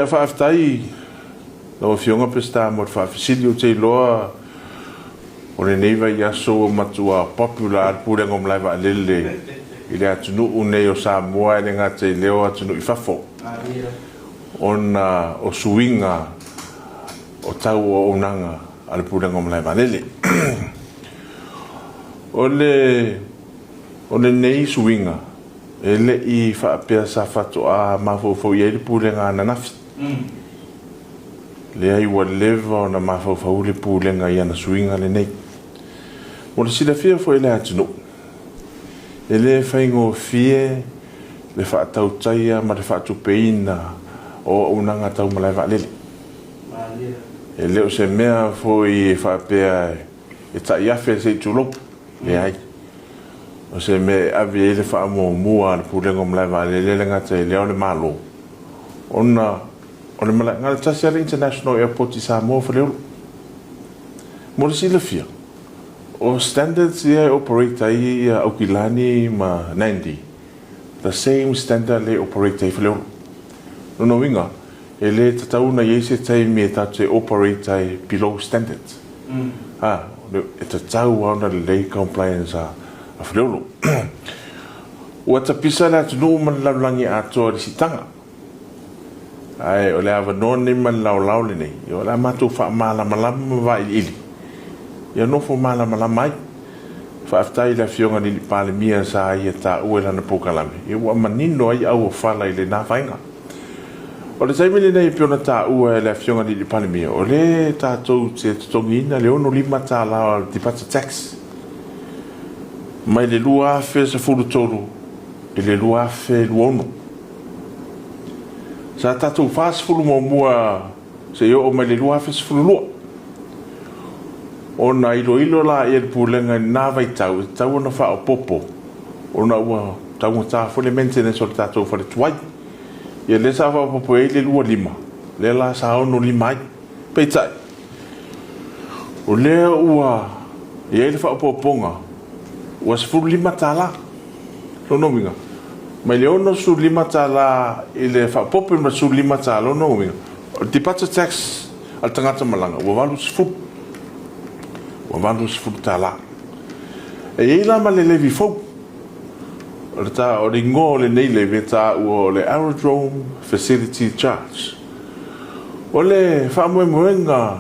Faafetai lau Afioga Peseta mo le faafesili. Ou te iloa o lenei vaiaso ua matua popular lava le Pulega o Malae Vaalele i le atunuu nei o Samoa, e le gata i lea o atunuu i fafo, ona o suiga o tau o auaunaga a le Pulega o Malae Vaalele. O lenei suiga, E le i faapea sa faatoa mafaufau i ai le Pulega ananafi. Leai, ua leva ona mafaufau le Pulega i ana suiga lenei. Mo le silafia foi e le atunuu, e le faigofie le faatautaia ma le faatupeina o auaunaga tau malae vaalele. E le o se mea foi e faapea e tai afe se i tulou. Leai. O se mea e ave i ai le faamuamua a le Pulega o Malae Vaalele e le gata i lea o le Malo, ona o le malae, na o le tasi lava le International Airport i Samoa o Faleolo. Mo le silafia, o standards ia e operate ai ia Aukilani ma Nandi, the same standard lea e operate ai Faleolo. Lona uiga, E le tatau ona i ai se taimi e tatou te operate ai below standards. A, e tatau lava ona lelei compliance a Faleolo. Ua tapisa le atunuu ma le lalolagi atoa i le siitaga. Ae o le avanoa lenei ma le laolao lenei, o le a matou faamalamalama ma vailiili ia nofo malamalama ai. Faafetai i le Afioga i le Palemia sa ia taua i lana polokalame, ua manino ai auofala i lena vaega. O le taimi lenei e pei ona taua e le Afioga i le Palemia, o lea tatou te totogiina le $65 o le departure tax mai le 2013 i le 2026. Sa tatou 40 muamua seia oo mai le 2012. Ona iloilo laia e le Pulega i lena vaitau e tatau ona faaopoopo ona ua taugata foi le maintenance o le tatou fale tuai. Ia lea sa faaopoopo ai le 25, lea la sa 65 ai. Peitai, o lea ua i ai le faaopoopoga ua $15. Lona uiga, mai le $65 i le faaopoopo ma le $15, lona uiga, o le departure tax a le tagata malaga ua 80, ua $80. E i ai la ma le levy fou. O le ta, o le igoa o lenei levy e taua o le Aerodrome Facility Charge. O le faamoemoega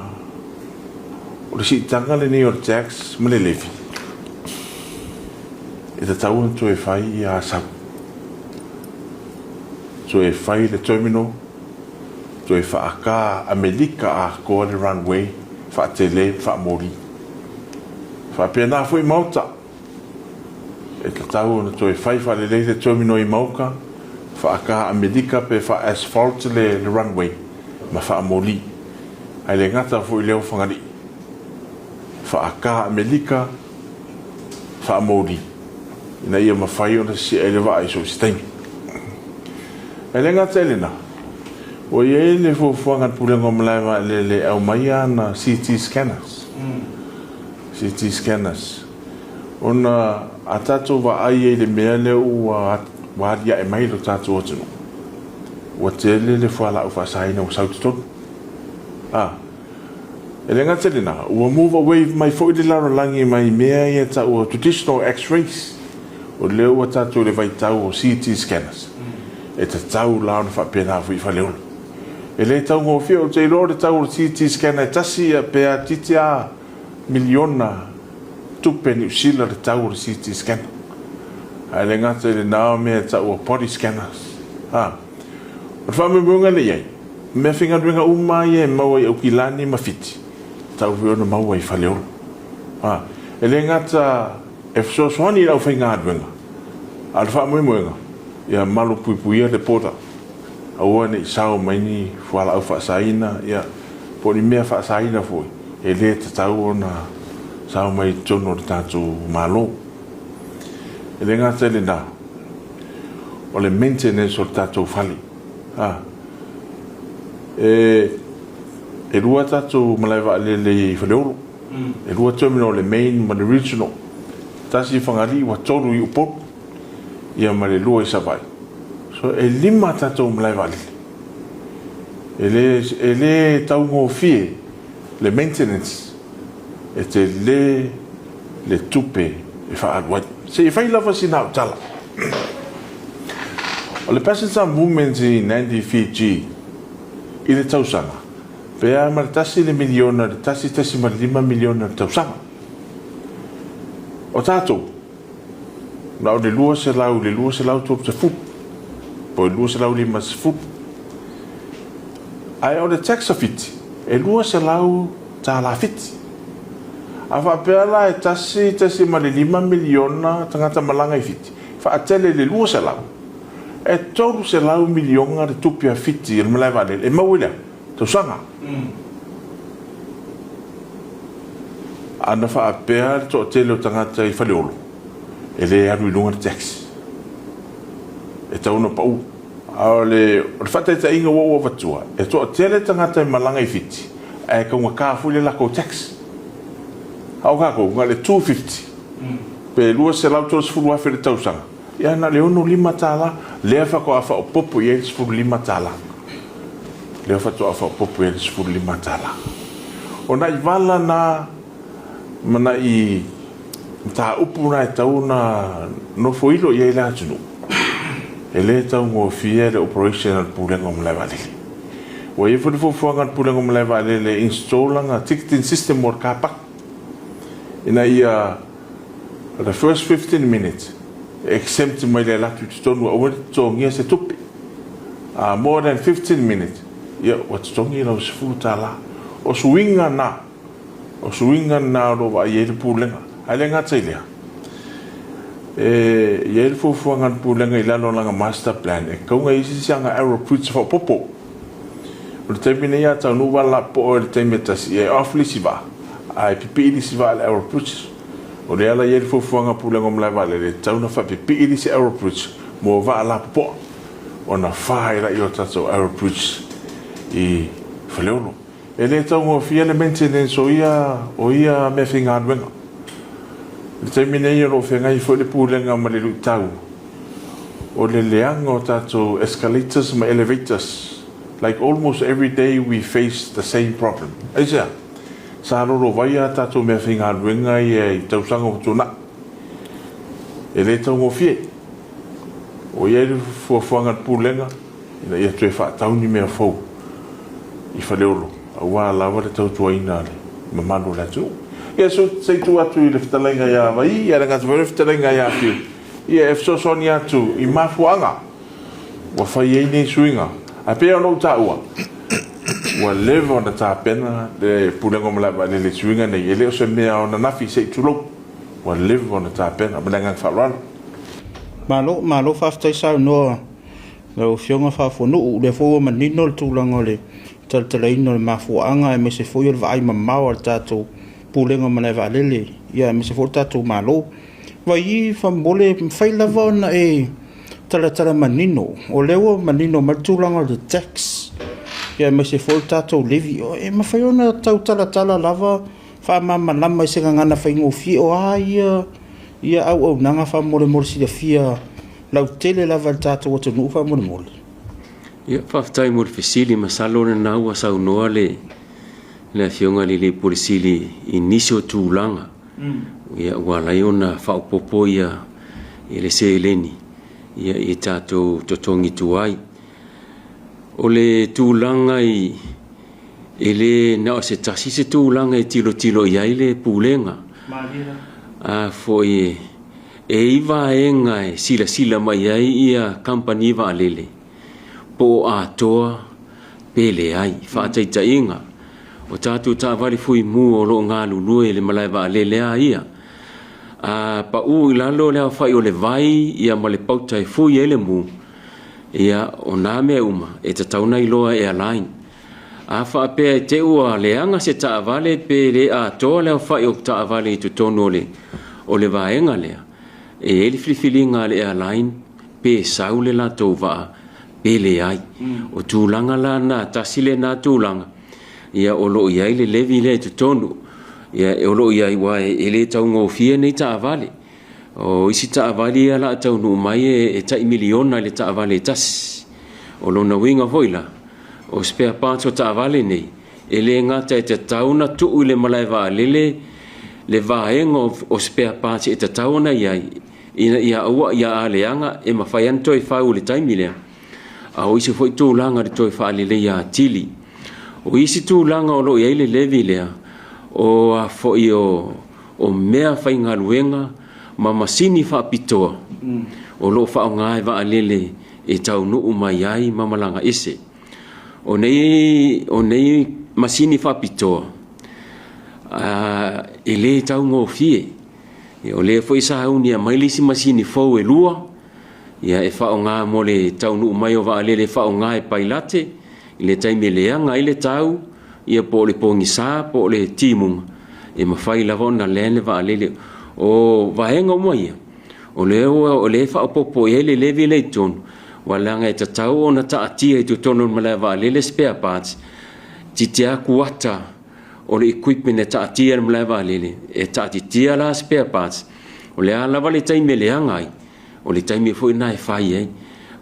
o le siitaga lenei o le tax ma le levy, e tatau ona toe fai ia Asau, toe fai le terminal, toe faaka Amelika atoa le runway, faatele ma faamoli. Faapena foi Maota, e tatau ona toe fai faalelei le terminal i Mauka, faaka Amelika pe faa-asphalt le runway ma faamoli. Ae le gata foi i lea o Fagalii, faaka Amelika, faamoli ina ia mafai ona sia'i ai le vaa i so o se taimi. Ae le gata i lena, ua i ai le fuafuaga a le Pulega o Malae Vaalele e aumai ana CT scanners, CT scanners, ona a tatou vaai ai i le mea lea ua aliae mai i lo tatou atunuu, ua tele le fualaau faasaina ua sau i totonu. A. E le gata i lena, ua move away mai foi le lalolagi mai mea ia e taua traditional X-rays. O lea ua tatou i le vaitau o CT scanners. E tatau la ona faapena foi i Faleolo. E le taugofie, ou te iloa o le tau o le CT scanner e tasi ia pe atiti a miliona tupe Niu Sila le tau o le CT scanner. Ae le gata i lena o mea e taua body scanners. A. O le faamoemoega lea i ai, o meafaigaluega uma lava ia e maua i Aukilani ma Fiti, tau foi ona maua i Faleolo. A, e le gata e fesoasoani i le aufaigaluega, a o le faamoemoega, ia malupuipuia le border, aua ne i sao mai ni fualaau faasaina, ia, po o ni mea faasaina foi e le tatau ona sao mai i totonu o le tatou Malo. E le gata i lena, o le maintenance o le tatou fale. A, e, e lua tatou malae vaalele i Faleolo. E lua terminal, o le main ma le regional. Tasi i Fagalii ua tolu i Upolu, ia ma le lua i Savaii. So, e lima tatou malae vaalele. E le, e le taugofie le maintenance, e tele le tupe e faaalu ai. Se i fai lava sina au tala. O le passenger movement i Nandi Fiji i le tausaga, pe a ma le tasi le miliona i le 1.5 miliona i le tausaga. O tatou, na o le 200 i le 230 po o le 250. Ae o le tax a Fiti, e 200 tala Fiti. A faapea la e 1.5 miliona tagata malaga i Fiti, faatele i le 200, e 300 miliona le tupe a Fiti i le malae vaalele e maua i le a? Tausaga. Ana faapea le toatele o tagata i Faleolo, e le alu i luga le tax. E tatau ona pau. A o le faataitaiga ua ou avatua, e toatele tagata e malaga i Fiti, ae taugata foi le latou tax. A o tatou, na o le 250 pe 230 afe i le tausaga, ia na o le $65 lea faatoa faaopoopo i ai le $15. Lea faatoa faaopoopo i ai le $15. O nai vala na ma nai mataupu na e tatau ona nofoilo i ai le atunuu, e le taugofie le operation a le Pulega o Malae Vaalele. Ua i ai foi le fuafuaga a le Pulega o Malae Vaalele e install lana ticketing system mo le car park ina ia the first 15 minutes e exempt mai le alu atu i totonu aua ne i totogia se tupe. A more than 15 minutes, ia ua totogi lau $10. O suiga na. O suiga na o lo o vaai ai le Pulega. Ae le gata i lea, e i ai le fuafuaga a le Pulega i lalo o lana master plan e tatau ona i ai se isi aga aeroputa faaopoopo. O le taimi nei a taunuu vaa lapopoa i le taimi e tasi, e off le isi vaa, ae pipii le isi vaa i le aeroputa. O lea la e i ai le fuafuaga a le Pulega o Malae Vaalele e tatau ona faapipii le isi aeroputa mo vaa lapopoa ona fa ai lea o tatou aeroputa i Faleolo. E le taugofie le maintenance o ia o ia meafaigaluega. I le taimi nei o lo o feagai foi le Pulega ma le luitau o le leaga o tatou escalators ma elevators, like almost every day we face the same problem. Aisea? Sa lolovaia a tatou meafaigaluega ia i tausaga ua tuanai. E le taugofie. O i ai le fuafuaga a le Pulega ina ia toe faatau ni mea fou i Faleolo aua lava le tautuaina le mamalu o le atunuu. Ia se i tuu atu i le fetalaiga ia Vaii, ia le gata foi le fetalaiga ia Fiu, ia e fesoasoani atu i mafuaaga ua fai ai nei suiga. Ae pei ona ou taua, ua leva ona tapena le Pulega o Malae Vaalele i suiga nei, e le o se mea o nanafi se i tulou, ua leva ona tapena. Ma le agaga faaaloalo. Malo, malo faafetai saunoa Lau Afioga Faafuanuu, o lea foi ua manino le tulaga o le talatalaina o le mafuaaga aemaise foi o le vaai mamao a le tatou Pulega o Malae Vaalele, ia aemaise foi o le tatou Malo. Vaii faamolemole, e mafai lava ona e talatala manino, o lea ua manino mai le tulaga o le tax, ia aemaise foi o le tatou levy. E mafai ona tau talatala lava faamalamalama i se gagana faigofie, o a ia ia auaunaga faamolemole silafia lautele lava i le tatou atunuu faamolemole. Ia, faafetai mo le fesili. Masalo lena ua saunoa le le Afioga i le Alii Pule Sili i nisi o tulaga ia ua ala ai ona faaopoopo ia le seleni ia i tatou totogi tuai. O le tulaga i e le na o se tasi se tulaga e tilotilo i ai le Pulega. A foi e i vaega e silasila mai ai ia kamupani vaalele po o atoa pe leai. Faataitaiga, o tatou taavale fuimu o lo o galulue i le malae vaalele a ia, a pau i lalo le aofai o le vai ia ma le pauta e fui ai le mu, ia o na mea uma e tatau ona iloa e align. A faapea e te ua leaga se taavale pe le atoa le aofai o taavale i totonu o le o le vaega lea, e i ai le filifiliga a le airline pe sau le latou vaa pe leai. O tulaga la na, tasi lena tulaga, ia o lo o i ai le levy lea i totonu. Ia o lo o i ai aua e le taugofie nei taavale. O isi taavale ia o le a taunuu mai e tai miliona i le taavale e tasi. O lona uiga foi la, O spare parts o taavale nei, e le gata e tatau ona tuu i le malae vaalele le vaega o spare parts e tatau ona i ai, ina ia aua ia a leaga e mafai lava ona toe fau i le taimi lea. A o isi foi tulaga i le toe faaleleia atili. O isi tulaga o lo o i ai le levy lea, o a foi o, o mea faigaluega ma masini faapitoa o lo o faaaoga e vaalele e taunuu mai ai ma malaga ese. O nei, o nei masini faapitoa, e le taugofie. O lea foi sa aunia mai le isi masini fou e lua, ia e faaaoga mo le taunuu mai o vaalele e faaaoga e pailate i le taimi e leaga ai le tau, ia po o le pogisa po o le timuga, e mafai lava ona land le vaalele. O vaega uma ia, o lea ua o lea e faaopoopo i ai le levy lea i totonu, aua leaga e tatau ona taatia i totonu o le malae vaalele spare parts, titi atu ata o le equipment e taatia i le malae vaalele, e taatitia la spare parts, o le a lava le taimi e leaga ai, o le taimi foi lena e fai ai.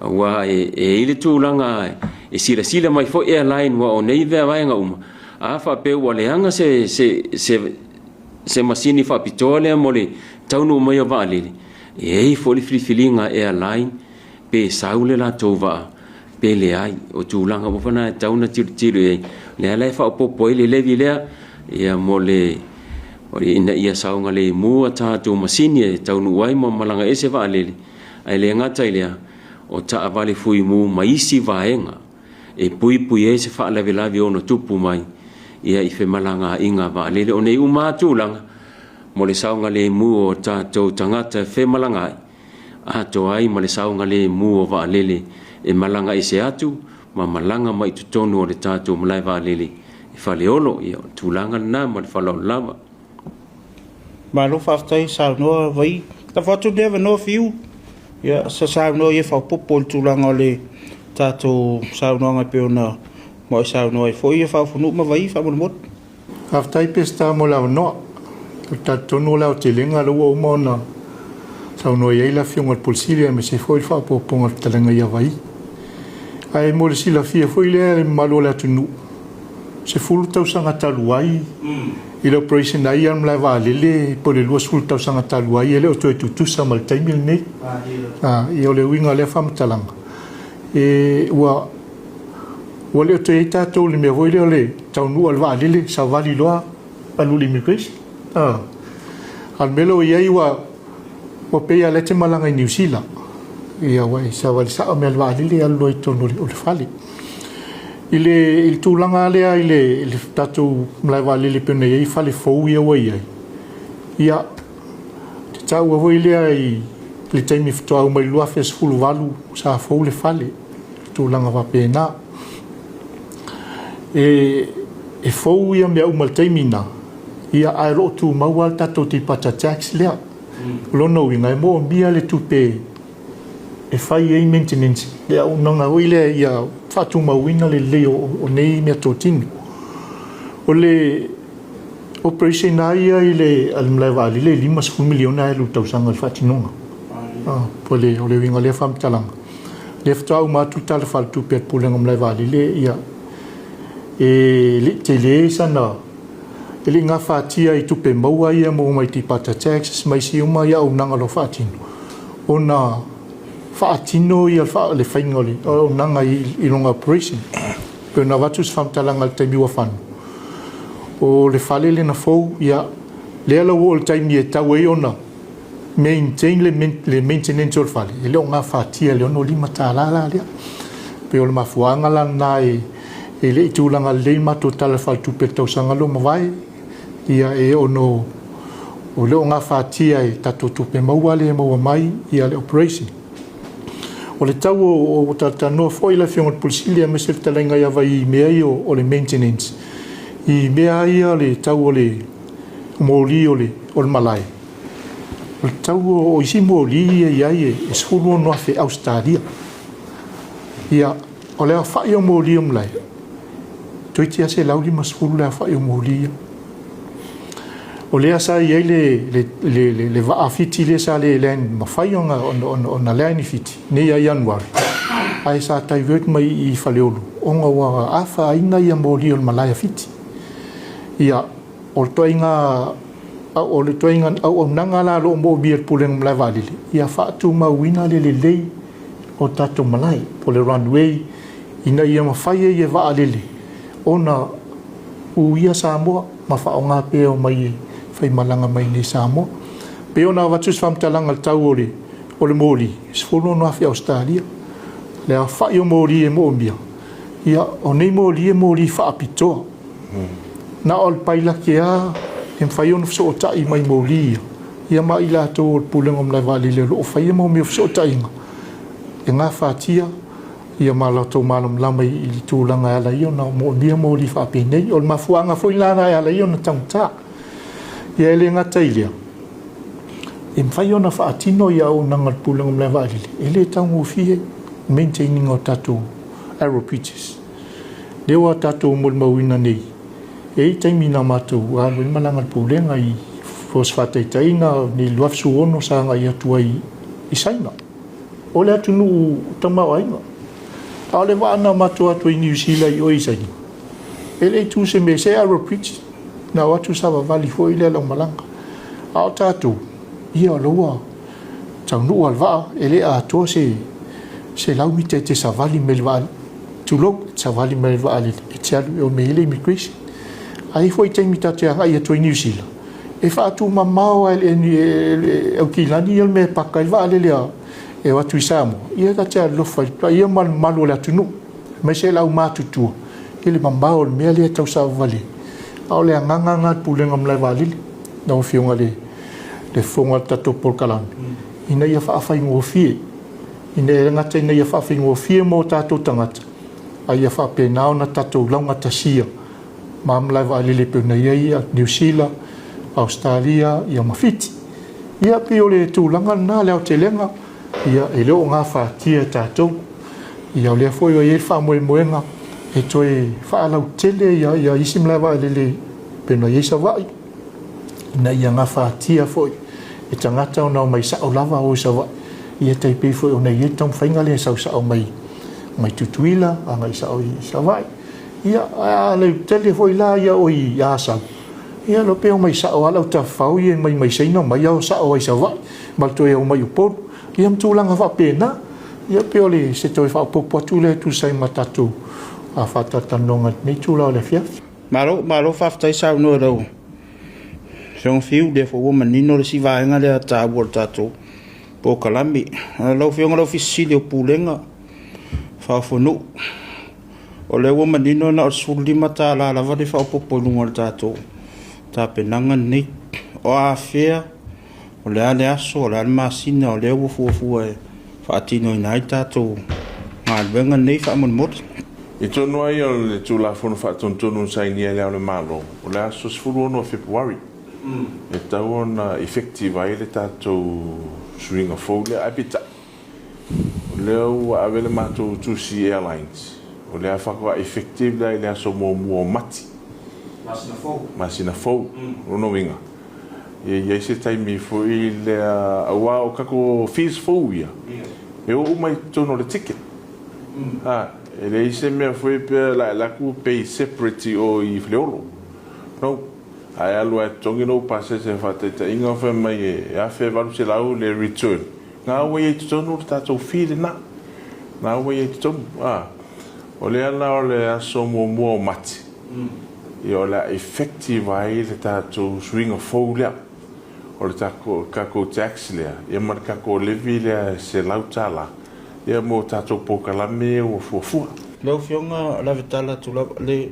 Aua e i ai le tulaga e silasila mai foi airline aua o nei vaega uma, a faapea ua leaga se, se, se, se masini faapitoa lea mo le taunuu mai o vaalele, e i ai foi le filifiliga a airline pe sau le latou vaa pe leai. O tulaga uma foi na e tatau ona tilotilo i ai. O lea la e faaopoopo ai le levy lea ia mo le ina ia saogalemu a tatou masini e taunuu ai ma malaga ese vaalele, ae le gata i lea, o taavale fuimu ma isi vaega e puipui ai se faalavelave e ono tupu mai ia i femalagaaiga vaalele. O nei uma lava tulaga mo le saogalemu o tatou tagata e femalagaai, atoa ai ma le saogalemu o vaalele e malaga ese atu ma malaga mai i totonu o le tatou malae vaalele i Faleolo. Ia, o le tulaga lena ma le faaaloalo lava. Malo faafetai saunoa Vai. Lafo atu lenei avanoa Fiu, ia sa saunoa ia faaopoopo i le tulaga o le tatou saunoaga e pei ona muai saunoa ai foi ia Faafanuu ma Vai faamolemole. Faafetai Peseta mo le avanoa. Ou te talitonu o le aotelega lea ua uma ona saunoa i ai le Afioga i le Pule Sili aemaise foi le faaopoopoga o le fetalaiga ia Vai. Ae mo le silafia foi lea e le mamalu o le atunuu, 10 tausaga talu ai i le operation ai ia le malae vaalele po o le 20 tausaga talu ai e le o toe tutusa ma le taimi lenei. Ia o le uiga o lea faamatalaga, e ua Ua le o toe i ai tatou i le mea foi lea o le taunuu o le vaalele, savali loa alu i le immigration. A o le mea lea ua i ai ua ua pei lava o lea e te malaga i Niu Sila. Ia ua e savali sao mai lava i le vaalele alu loa i totonu o le fale. I le i le tulaga lea i le i le tatou malae vaalele pei ona i ai fale fou ia ua i ai, ia, te taua foi lea i le taimi faatoa uma i le 2018 sa fou le fale. tulaga faapena. E, e fou ia mea uma i le taimi lena, ia ae o lo o tumau lava le tatou departure tax lea. O lona uiga, e moomia le tupe e fai ai maintenance, le auaunaga foi lea ia faatumauina le lelei o nei meatotino. O le operation lava ia i le malae vaalele e $50 miliona e alu i le tausaga i le faatinoga. O le uiga o lea faamatalaga. Lea faatoa uma atu le Tala Faaletupe a le Pulega o Malae Vaalele, ia, e le i tele sana, e le i gafatia i tupe maua ia maua mai departure taxes ma isi uma ia auaunaga o lo o faatino, ona faatino ia le faiga o le auaunaga i lona operation. E pei ona avatu se faamatalaga i le taimi ua fano, o le fale lena fou, ia, lea la ua oo i le taimi e tatau ai ona maintain le maintenance o le fale, e le o gafatia i le $65 la lea. Pei o le mafuaaga la lena e le i tulaga lelei le matou Tala Faaletupe i le tausaga lea ua mavae, ia e ono o le o gafatia e tatou tupe maua lea e maua mai ia le operation. O le tau o ua talatalanoa foi le Afioga i le Pule Sili aemaise le fetalaiga ia Vai i mea ia o le maintenance, i mea ia o le tau o le moli o le malae. O le tau o isi moli ia e i ai e 16,000 Ausetalia. Ia, o le aofai o moli o malae, toeitiiti lava 150 le aofai o moli ia. O lea sa i ai le vaa Fiti lea sa le land, mafai ona land i Fiti nei ia Ianuari. Ae sa divert mai i Faleolo ona ua afaina ia moli o le malae a Fiti. Ia, o le ituaiga o le ituaiga auaunaga la o lo o moomia e le Pulega o Malae Vaalele, ia faatumauina le lelei o tatou malae po o le runway ina ia mafai ai e vaalele ona uia Samoa ma faaaoga pea omai e faimalaga mai i Samoa. E pei ona avatu se faamatalaga i le tau o le o le moli, e 16,000 Ausetalia. Le aofai o moli e moomia, ia o nei moli e moli faapitoa. Na o le pailate lava e mafai ona fesootai mai moli ia, ia ma i latou o le Pulega o Malae Vaalele o lo o faia mea o fesootaiga e gafatia ia ma latou malamalama i le tulaga e ala ai ona moomia moli faapenei. O le mafuaaga foi la e ala ai ona taugata. Ia e le gata i lea, e mafai ona faatino ia auaunaga a le Pulega o Malae Vaalele, e le taugofie maintain ina o tatou aero bridges. Lea ua tatou molimauina nei, e i ai taimi na matou alu ai malaga a le Pulega i mo se faataitaiga i le 2016 sa agai atu ai i Saina. O le atunuu tamaoaiga. A o le vaa na matou atu ai i Niu Sila i o i Saina, e le i tu se mea, se aero bridge. Na o atu savavali foi lea lau malaga. A o tatou, ia o la ua taunuu lava le vaa, e le atoa se 100 mita e te savali mai le vaa, tulou, e te savali mai le vaalele e te alu e omai ai le immigration. Ae i ai foi taimi ta te agai atu ai i Niu Sila, e faatumamao lava e le Aukilani ia le mea e paka ai le vaalele e o atu i Samoa, ia ta te alolofa i le paia ma le mamalu o le atunuu, aemaise le aumatutua i le mamao o le mea lea e tau savavali ai. A o le agaga lena o le Pulega o Malae Vaalele, lau Afioga i le Fofoga o le tatou polokalame, ina ia faafaigofie, ina ia le gata ina ia faafaigofie mo tatou tagata, a ia faapena ona tatou laugatasia ma malae vaalele e pei ona i ai Niu Sila, Ausetalia ia ma Fiti. Ia pei o le tulaga lena le aotelega, ia e le o gafatia e tatou. Ia o lea foi ua i ai le faamoemoega e toe faalautele ia isi malae vaalele e pei ona i ai Savaii, ina ia gafatia foi e tagata ona omai sao lava o i Savaii, ia tai pei foi ona i ai le taumafaiga lea e sau sao mai mai Tutuila agai sao i Savaii. Ia, a lautele foi la ia o i Asau, ia lo pe omai sao lava le au tafafao ia mai mai Saina omai ao sao ai i Savaii ma le toe omai i Upolu. Ia ma tulaga faapena. Ia pei o le se toe faaopoopo atu lea e tusa ai ma tatou faatalatalanoaga i lenei itula o le afiafi. Malo, malo faafetai saunoa i lau Afioga Fiu, lea foi ua manino le isi vaega lea taua o le tatou polokalame. Lau Afioga i le Ofisa Sili o Pulega, Faaofonuu, o lea ua manino na o le $15 lava le faaopoopo i luga o le tatou tapenaga lenei. O afea, o le a le aso, o le a le masina o lea ua fuafua e faatinoina ai le tatou galuega lenei faamolemole. I totonu ai o le Tulafono Faatonutonu na sainia e Le Ao o le Malo, o le aso 16 o Fepuari e tatau ona effective ai le tatou suiga fou lea. Ae peitai, o lea ua ave le matou tusi i Airlines, o lea faatoa effective lea i le aso muamua o Mati, masina fou. O lona uiga, ia i ai se taimi foi lea, aua o tatou fees fou ia, e oo uma i totonu o le ticket. A, e leai se mea foi pea la e alu atu pay separate i o i Faleolo. No. A e alu lava e totogi lou pasese faataitaiga fai mai e $1,800 le return, na ua i ai i totonu le tatou fee lena. Na ua i ai i totonu. A, o lea la o le aso muamua o Mati, ia o le a effective ai le tatou suiga fou lea o le tatou tax lea ia ma le tatou levy lea e $100. Ia mo tatou polokalame ia ua fuafua. Lau Afioga Lavetala atu lava, le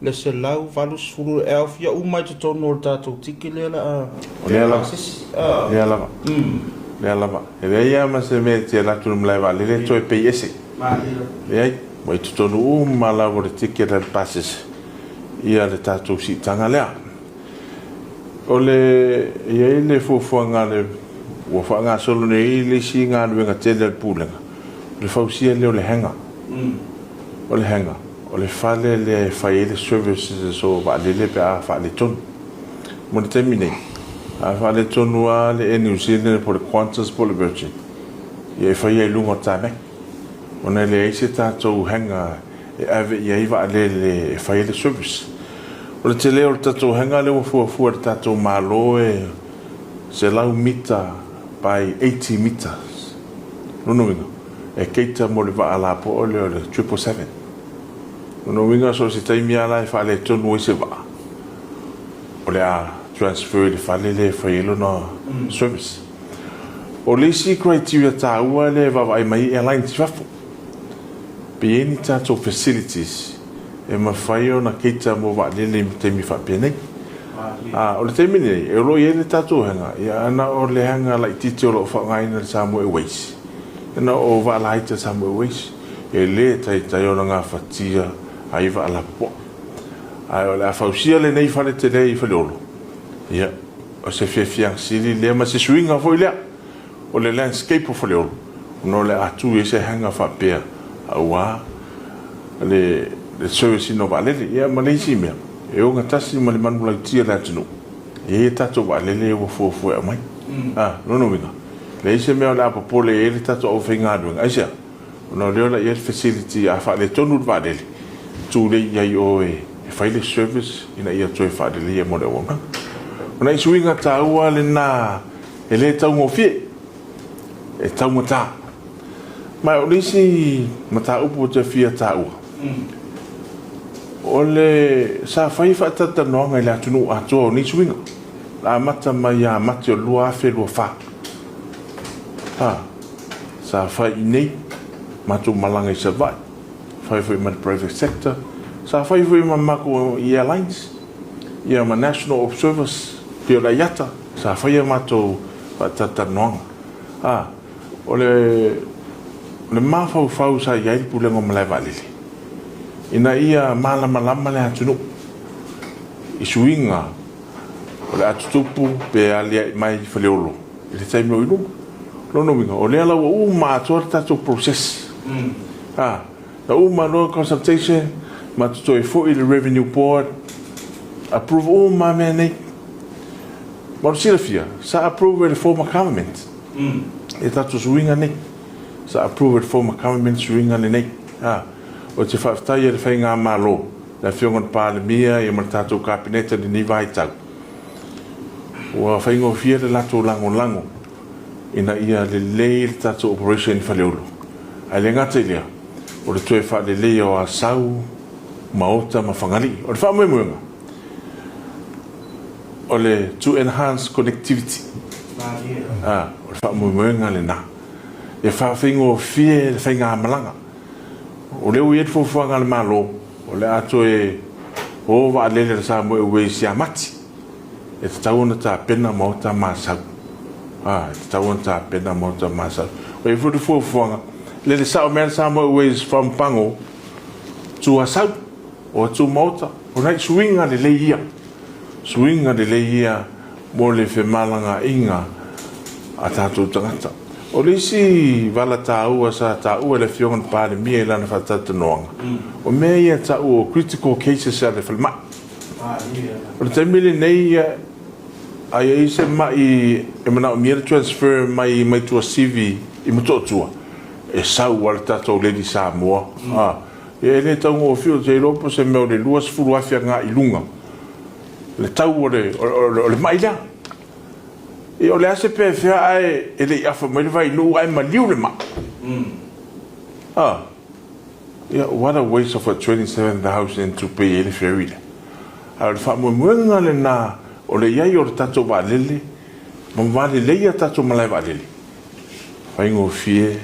le 180 e aofia uma i totonu o le tatou tiki lea la a O lea lava, lea lava, lea lava. E leai lava ma se mea e te alu atu i le malae vaalele toe pay ese. Leai, ua i totonu uma lava o le ticket a le pasese ia le tatou siitaga lea. O le, e i ai le fuafuaga a le, ua faagasolo nei le isi galuega tele a le Pulega, o le fausia lea o le hangar. O le hangar, o le fale lea e fai ai le services o vaalele pe a faaletonu. Mo le taimi nei, a faaletonu lava le Air New Zealand po o le Qantas po o le Virgin, ia e faia i luga o le tarmac. Ona e leai se tatou hangar e ave i ai vaalele e fai ai le service. O le tele o le tatou hangar lea ua fuafua e le tatou Malo e 100 mita by 80 metres. Lona uiga, e cater mo le vaa lapoa lea o le 777. Lona uiga so o se taimi lava la e faaletonu ai se vaa, o le a transfer i le fale lea e fai ai lona service. O le isi criteria taua lea e vaavaai mai ai airlines i fafo, pe i ai ni tatou facilities e mafai ona cater mo vaalele i taimi faapenei. O le taimi lenei, o lo o i ai le tatou hangar, ia na o le hangar laitiiti o lo o faaaogaina e le Samoa Airways, na o vaa laiti a le Samoa Airways, e le taitai ona gafatia ai vaa lapopoa. Ae o le a fausia lenei fale tele i Faleolo, ia, o se fiafiaga sili lea ma se suiga foi lea o le landscape o Faleolo, ona o le a tu i ai se hangar faapea aua le service ina o vaalele. Ia ma le isi mea, e ogatasi ma le manulauti a le atunuu, e i ai a tatou vaalele ua fuafua e aumai. A, lona uiga, leai se mea o le a popole i ai le tatou aufaigaluega. Aisea? Ona o lea o le a i ai le facility a faaletonu le vaalele, tulei i ai o e fai le service ina ia toe faaleleia mo le auaunaga. O nai suiga taua lena e le taugofie, e taugata. Ma o le isi mataupu ou te fia taua, o le sa fai faatalatalanoaga i le atunuu atoa o nei suiga, na amata mai ia Mati o le 2024. Sa fai i inei, matou malaga i Savaii, fai foi ma le private sector, sa fai foi ma matou i airlines, ia ma national observers pei o le IATA, sa fai a matou faatalatalanoaga. A, o le, o le mafaufau sa i ai le Pulega o Malae Vaalele, ina ia malamalama le atunuu i suiga o le a tutupu pe aliae mai Faleolo i le taimi o i luma. O lona uiga, o lea la ua uma atoa le tatou process. A, na uma loa consultation, matou toe foi i le Revenue Board, approve uma lava mea nei. Ma o le silafia, sa approve e le former government ia tatou suiga nei. Sa approve e le former government suiga lenei. A, ou te faafetai i le Faigamalo, le Afioga i le Palemia ia ma le tatou Kapeneta i lenei vaitau, Ua faigofie le latou lagolago ina ia lelei le tatou operation i Faleolo. Ae le gata i lea, o le toe faaleleia o Asau, Maota ma Fagalii. O le faamoemoega, o le to enhance connectivity. O le faamoemoega lena, ia faafaigofie le faigamalaga. O lea ua i ai le fuafuaga a le Malo, o le a toe o vaalele a le Samoa Airways ia Mati. E tatau ona tapena Maota ma Asau. A, e tatau ona tapena Maota ma Asau. Ua i ai foi le fuafuaga, lele sao mai lava le Samoa Airways from Pago to Asau, or to Maota. O nai suiga lelei ia, suiga lelei ia mo le femalagaaiga a tatou tagata. O le isi vala taua sa taua e le Afioga i le Palemia i lana faatalatalanoaga, o mea ia e tau o critical cases a le falemai. O le taimi lenei, a i ai se mai e manaomia le transfer mai mai Tuasivi i Motootua, e sau lava le tatou Lady Samoa. E le taugofie, ou te iloa po o se mea o le $20,000 agai i luga le tau o le mai lea. Ia o le a se pefea ae e le i afa mai le vainuu ae maliu le mai. Ah, ia what a waste of a 27,000 to pay ai le ferry lea. Ae o le faamoemoega lena o le i ai o le tatou vaalele ma valeleia tatou malae vaalele, faigofie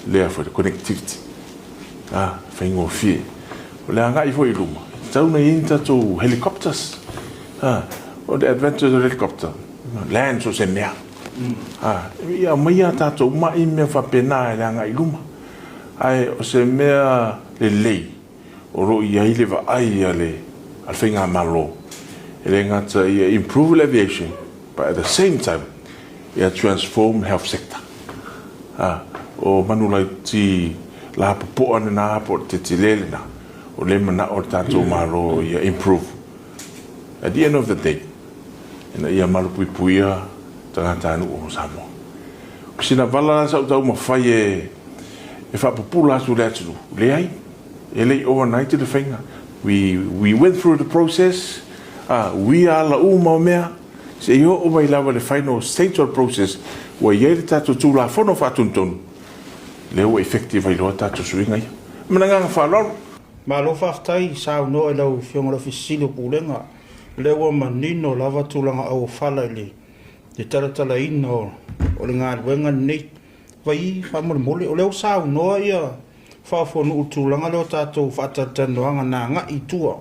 lea foi le connectivity. Ah, faigofie. O le agai foi i luma, e tatau ona i ai ni tatou helicopters. Ah, o le advantage o le helicopter, land so o se mea. Ah, ia aumaia a tatou mai mea faapena i le agai i luma. Ae o se mea lelei o lo o i ai le vaai a le Faigamalo, e le gata ia improve le aviation, but at the same time, ia transform le health sector. A, o manulauti lapopoa lena po o le tetele lena, o lea e manao le tatou Malo ia improve. At the end of the day, ina ia malupuipuia tagatanuu o Samoa. O sina vala la sa ou taumafai e e faapupula atu i le atunuu, leai, e le i overnight le faiga. We, we went through the process, a, uia ala uma o mea, se i oo mai lava i le final stage o le process, ua i ai le tatou Tulafono Faatonutonu, lea ua effective ai loa tatou suiga ia. Ma le agaga faaaloalo. Malo faafetai saunoa i lau Afioga i le Ofisa Sili o Pulega, o lea ua manino lava tulaga auofala i le le talatalaina o le galuega lenei. Vai faamolemole, o lea ua saunoa ia Faaofonuu i le tulaga lea o tatou faatalatalanoaga na agai i tua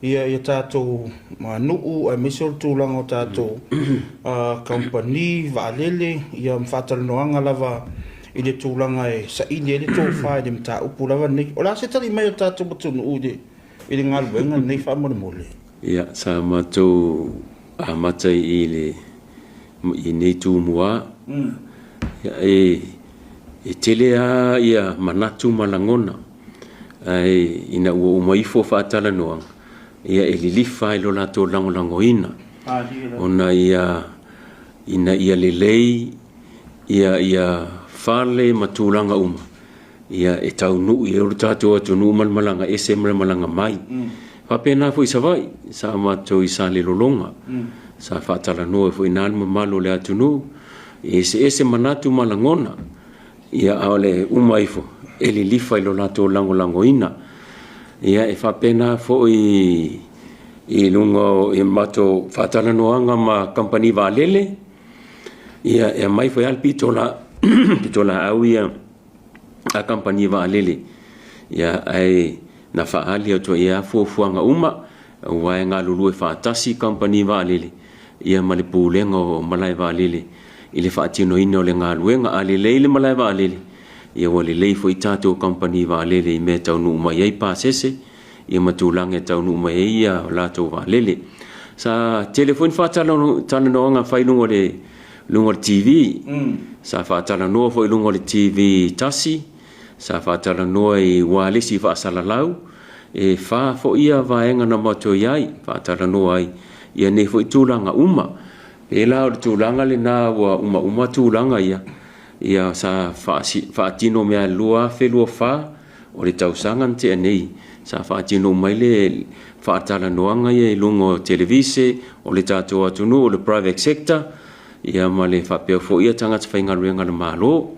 ia i tatou nuu aemaise o le tulaga o tatou kamupani vaalele ia ma faatalanoaga lava i le tulaga e saili ai le tofa i le mataupu lava lenei. O le a se tali mai a le tatou atunuu i le galuega lenei faamolemole? Ia, sa matou amata i le i nei Tumua, ia, e, e tele lava ia manatu ma lagona, ae ina ua uma ifo faatalanoaga, ia e lilifa lava i lo latou lagolagoina, ona ia, ina ia lelei ia, ia fale ma tulaga uma, ia e taunuu i ai lo tatou atunuu ma le malaga ese ma le malaga mai. Faapena foi i Savaii, sa matou i Salelologa, sa faatalanoa ai foi i ina le mamalu o le atunuu, e eseese manatu ma lagona, ia a o le uma ifo, e lilifa i lo latou lagolagoina. Ia e faapena foi i luga o i matou faatalanoaga ma kamupani vaalele, ia e aumai foi lava le pitola, pitolaau ia a kamupani vaalele, ia, ae na faaali atu ai lava fuafuaga uma, aua e galulue faatasi kamupani vaalele ia ma le pulega o malae vaalele i le faatinoina o le galuega. A lelei le malae vaalele, ia ua lelei foi tatou kamupani vaalele i mea e taunuu mai ai pasese ia ma tulaga e taunuu mai ai ia latou vaalele. Sa tele foi ni faatalanoaga na fai i luga o le luga o le TV. Sa faatalanoa foi i luga o le TV tasi, sa faatalanoa i ualesi faasalalau, e fa foi ia vaega na matou i ai, faatalanoa ai ia nei foi tulaga uma. Pei la o le tulaga lena ua umauma tulaga ia, ia sa faatino mea i le 2024, o le tausaga na tea nei, sa faatino uma ai le faatalanoaga ia i luga o televise, o le tatou atunuu, o le private sector, ia ma le faapea foi ia tagata faigaluega a le Malo.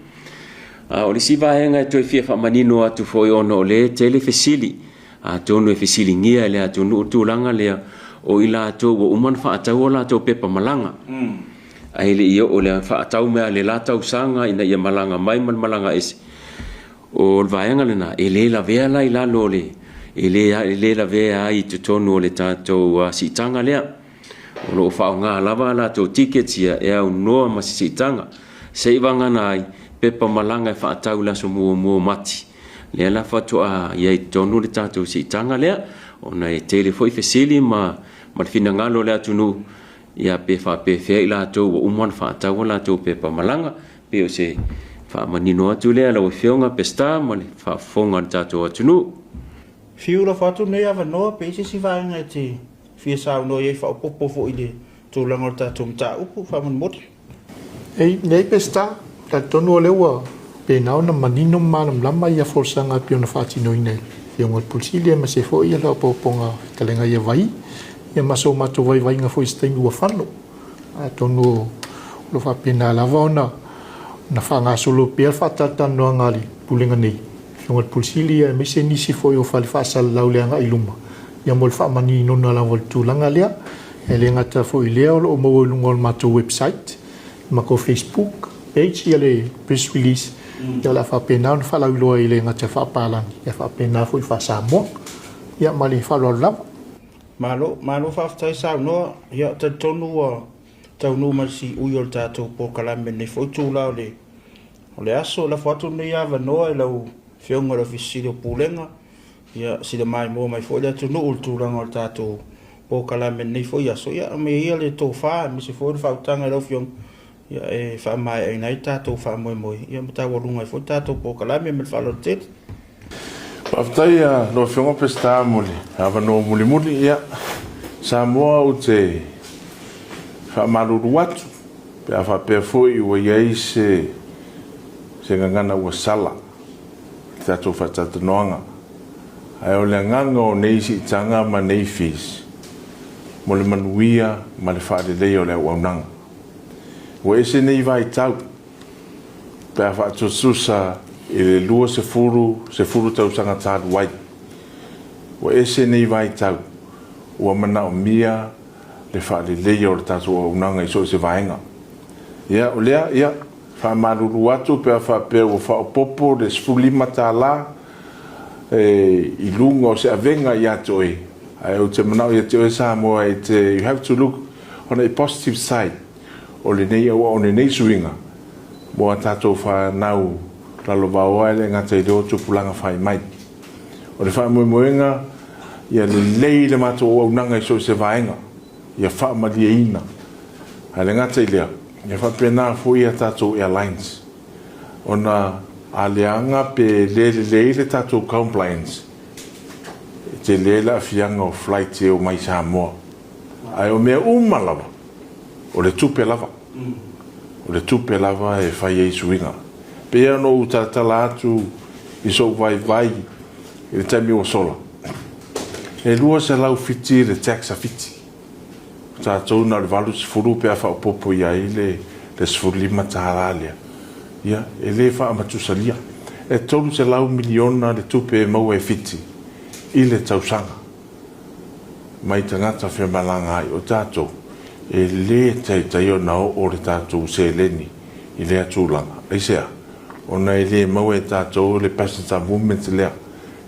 A o le isi vaega e toe fia faamanino atu foi ona o lea e tele fesili, atonu e fesiligia e le atunuu le tulaga lea, o i latou ua uma ona faatau a latou pepa malaga, ae le i oo i le faatau mai lava i le la tausaga ina ia malaga mai ma le malaga ese. O le vaega lena, e le lavea la i lalo o le, e le, e le lavea ai i totonu o le tatou siitaga lea. O lo o faaaoga lava a latou tickets ia e aunoa ma se siitaga. Se i vagana ai pepa malaga e faatau i le aso muamua o Mati. Lea la faatoa i ai i totonu le tatou siitaga lea, ona e tele foi fesili ma, ma le finagalo o le atunuu, ia pe faapefea i latou ua uma ona faatau a latou pepa malaga. Pei o se faamanino atu lea lau Afioga Peseta ma le faafofoga a le tatou atunuu. Fiu lafo atu lenei avanoa pe i ai se isi vaega e te fia saunoa i ai faaopoopo foi i le tulaga o le tatou mataupu faamolemole. Ei, nei Peseta, talitonu o lea ua pena ona manino ma malamalama ia folasaga e pei ona faatinoina e le Afioga i le Pule Sili aemaise foi ia le faaopoopoga fetalaiga ia Vai, ia ma so matou vaivaiga foi i se taimi ua fano. Atonu o lo o faapena lava ona ona faagasolo pea le faatalatalanoaga a le Pulega nei, Afioga i le Pule Sili aemaise nisi foi o fale faasalalau i le agai i luma, ia mo le faamaninoga lava o le tulaga lea. E le gata foi i lea, o lo o maua i luga o le matou website, le matou Facebook page ia le press release, ia o le a faapena ona faalauiloa e le gata i faapalagi, ia faapena foi i faa-Samoa. Ia ma le faaaloalo lava. Malo, malo faafetai saunoa. Ia, talitonu ua taunuu mai le siui o le tatou polokalame i lenei foi itula o le, o le aso. Lafo atu lenei avanoa i lau Afioga i le Ofisa Sili o Pulega, ia sila maimoa mai foi le atunuu i le tulaga o le tatou polokalame i lenei foi aso. Ia, aumaia ia le tofa aemaise foi o le faautaga i lau Afioga ia, e faamaeaina ai le tatou faamoemoe ia ma taualuga ai foi le tatou polokalame ma le faaaloalo tele. Faafetai lau Afioga Peseta mo le avanoa mulimuli. Ia, Samoa ou te faamalulu atu pe a faapea foi ua i ai se se gagana ua sala. tatou faatalatalanoaga. Ae o le agaga o nei siitaga ma nei fees, mo le manuia ma le faaleleia o le auaunaga. Ua ese nei vaitau pe a faatusatusa i le 20, 10 tausaga talu ai. Ua ese nei vaitau, ua manaomia le faaleleia o le tatou auaunaga i so o se vaega. Ia, o lea, ia, faamalulu atu pe a faapea ua faaopoopo le $15 i luga o se avega ia te oe, ae ou te manao ia te oe Samoa e te, you have to look on a positive side o lenei o lenei suiga mo a tatou fanau lalovaoa, e le gata i lea o tupulaga fai mai. O le faamoemoega ia lelei le matou auaunaga i so o se vaega, ia faamalieina. Ae le gata i lea, ia faapena foi a tatou airlines, ona a leaga pe le lelei le tatou compliance, e tele le aafiaga o flight e omai Samoa. Ae o mea uma lava, o le tupe lava. O le tupe lava e fai ai suiga. Pei ona ou talatala atu i sou vaivai i le taimi ua sola, e 207 le tax a Fiti. O tatou na o le 80 pe a faaopoopo i ai le $15 lea. Ia, e le faamatusalia. E $300 miliona le tupe e maua e Fiti i le tausaga mai tagata femalagaai. O tatou, e le taitai ona oo le tatou seleni i lea tulaga. Aisea? Ona e le maua e tatou le passenger movement lea,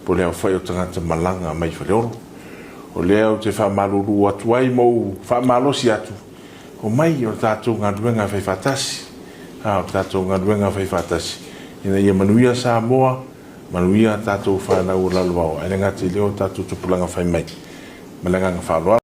po o le aofai o tagata malaga mai Faleolo. O lea ou te faamalulu atu ai ma ou faamalosi atu, omai o le tatou galuega e faifaatasi. A o le tatou galuega e faifaatasi ina ia manuia Samoa, manuia a tatou fanau o lalovaoa, ae le gata i lea o tatou tupulaga fai mai. Ma le agaga faaaloalo.